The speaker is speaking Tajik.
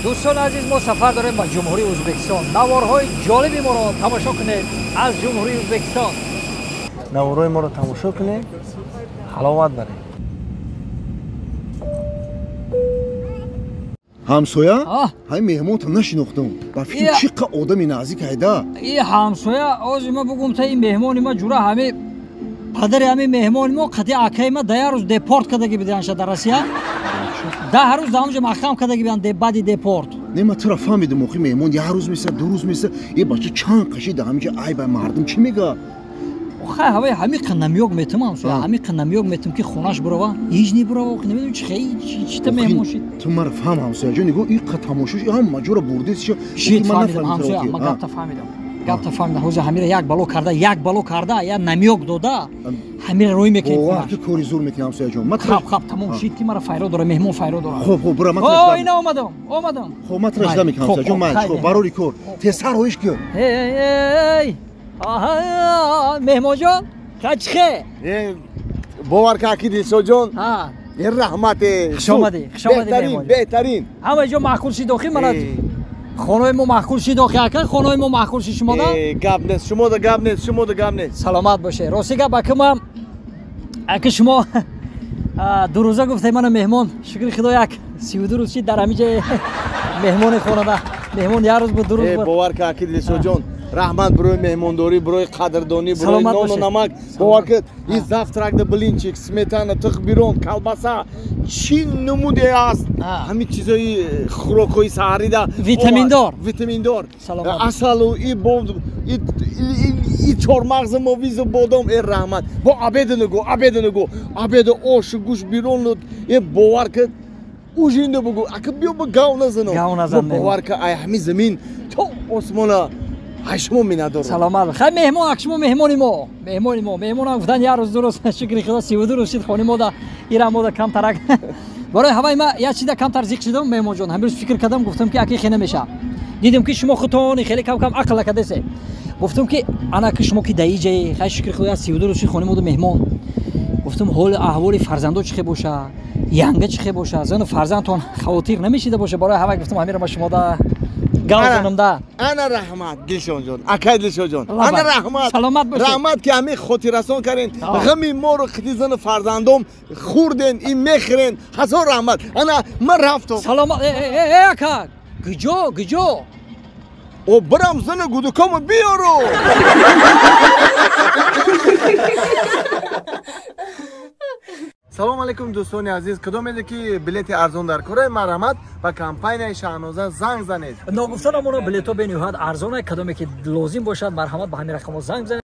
Дӯстони азиз, мо сафар дорем ба Ҷумҳурии Ӯзбекистон. Наворҳои ҷолиби моро тамошо кунед аз Ҷумҳурии Ӯзбекистон. Наворҳои моро тамошо кунед, ҳаловат баред. Ҳамсоя? Ҳай меҳмонта нашинохтам. Ба фикр чӣ қа одами наздик айда? И ҳамсоя, ози ма бугум та ин меҳмони ма ҷура ҳами падари ҳами меҳмони мо қати акаи ма 10 рӯз депорт кардаги биданша дар Россия. 10 рӯз дар онҷо маҳкам кардаги бидан баъди депорт. Не, ма тура фаҳмидам, охи меҳмон 1 рӯз меса, 2 рӯз меса, е бача чанд қаши дар ҳаминҷо ай ба мардум чӣ мега? Хай ҳавай ҳамиқа намёк метам ҳамсоя, ҳамиқа намёк метам ки хонаш бурава, ҳеҷ небурава, охи намедонам чи хай чита меҳмон шид. Ту мара фаҳм ҳамсоя ҷон, нигоҳ иқа тамошош ҳама ҷора бурдес ша. Шид фаҳмидам ҳамсоя, ма гапта фаҳмидам. Гапта фаҳмидам, ҳозир ҳамира як бало карда, як бало карда, я намёк дода, ҳамира рӯй мекунем хонаш. Ту кори зур мекунӣ ҳамсоя ҷон. Хаб хаб тамом шид ки мара файро дора, меҳмон файро дора. Хоб хоб бура, ман О, ина омадам, омадам. Хоб ман тражда мекунам ҳамсоя ҷон, ман хоб барори кор. Тезтар роиш кун. Эй, аҳа, меҳмонҷон, качхе? Бовар ка аки Дилшодҷон. Раҳмате. Хуш омадӣ, хуш омадӣ меҳмон. Беҳтарин, беҳтарин. Ҳама ҷо маъқул шид охи мана хонаи мо маъқул шид охи ака, хонаи мо маъқул шид шумода? Гап нест, шумода гап нест, шумода гап нест. Саломат боше. Рости гап ака ман ака шумо 2 рӯза гуфтед мана меҳмон, шукри Худо як 32 рӯз шид дар ҳамин ҷо меҳмони хонада. Меҳмон 1 рӯз буд, 2 рӯз буд. Бовар ка аки Дилшодҷон, раҳмат барои меҳмондорӣ, барои қадрдонӣ, барои нону намак. Бовар кунед, ин завтракда блинчик, сметана, тиқ бирон, колбаса, чӣ намуде аст. Ҳамин чизои хӯрокҳои саҳарида витаминдор, витаминдор, асалу и бо и чормағзи мовизу бодом. Э раҳмат. Бо обеда нагӯ, обеда нагӯ, обеда ошу гӯшт бирону. Э бовар кунед, ужинда бугӯ, ака биё ба гав назанам. Гав назан. Бовар ка, ай ҳамин замин то осмона ай шумо миннатдорам. Саломат. Хай меҳмон, ак шумо меҳмони мо, меҳмони мо, меҳмонам гуфтан 1 рӯз 2 рӯз, шукри Худо 32 рӯз шид хони мода, ира мода камтарак. Барои ҳаваи ма як чида камтар зиқ шидам меҳмонҷон. Ҳамин рӯз фикр кардам, гуфтам ки аки хе намеша. Дидам ки шумо худтон хеле кам кам ақл накардесе. Гуфтам ки ана ки шумо ки даиҷае, хай шукри Худо 32 рӯз шид хони мода меҳмон. Гуфтам ҳоли аҳволи фарзандо чӣ хе боша, янга чӣ хе боша, зану фарзандтон хавотир намешида боша. Барои ҳавай гуфтам ҳамира ма шумода гавзанамда. Ана раҳмат Дилшонҷон, акай Дилшонҷон, ана раҳмат. Саломат бошед. Раҳмат ки ҳамин хотиррасон карден, ғами моро қити зану фарзандом хӯрден, ин мехӯрен. Ҳазор раҳмат. Ана ман рафтам. Саломат. Э ака, гиҷо, гиҷо? О бирам зану гудукомо биёру. Салом алейкум дӯстони азиз, кадомеде ки билети арзон дар кораи, марҳамат ба компанияи Шаҳноза занг занед. Ногуфтанам оно билетҳо бениҳоят арзонае, кадоме ки лозим бошад, марҳамат ба ҳамин рақамҳо занг занед.